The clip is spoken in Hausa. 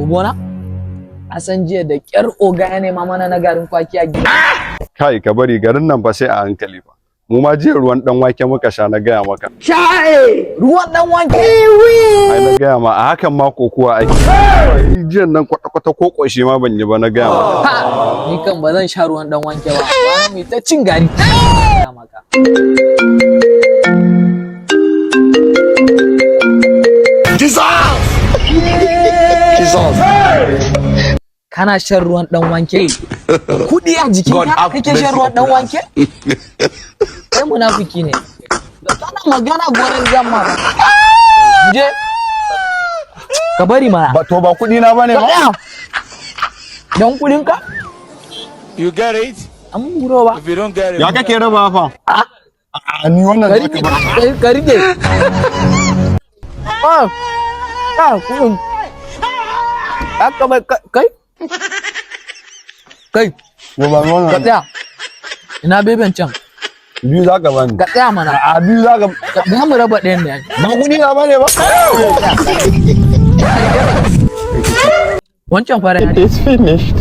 Gona? A san jiya da ƙyar oga ya nema mana na garin kwaki a gida. Kai, ka bari, garin nan fa sai a hankali fa. Mu ma jiya ruwan dan wake muka sha, na gaya maka. Ruwan dan wake. Ai na gaya ma, a hakan ma kokuwa ake. Jiyan nan kwata kwata ko ƙoshi ma ban yi ba, na gaya maka. Ha, ni kan ba zan sha ruwan dan wake ba. Ba mu ta cin gari. Gaya maka. Kana shan ruwan dan wanke? Kuɗi a jikinka kake shan ruwan dan wanke? Kai munafiki ne. Da kana magana gonar zamma ba. Je. Ka bari mana. Ba to, ba kuɗi na bane Ka ba. tsaya. Dan kuɗin ka? You get it? An buro ba. If you don't get it, Ya kake raba fa? A ni wannan Ka zaka rike, ba. ka rike. Ah, ah, kuɗin. Aka bai kai? Kai, Ko ba ka wannan. tsaya. Ina beben can? Biyu zaka bani. Ka tsaya mana. A biyu zaka Za mu raba ɗayan ne. Ba kuɗi na bane ba. Wancan fara It is finished.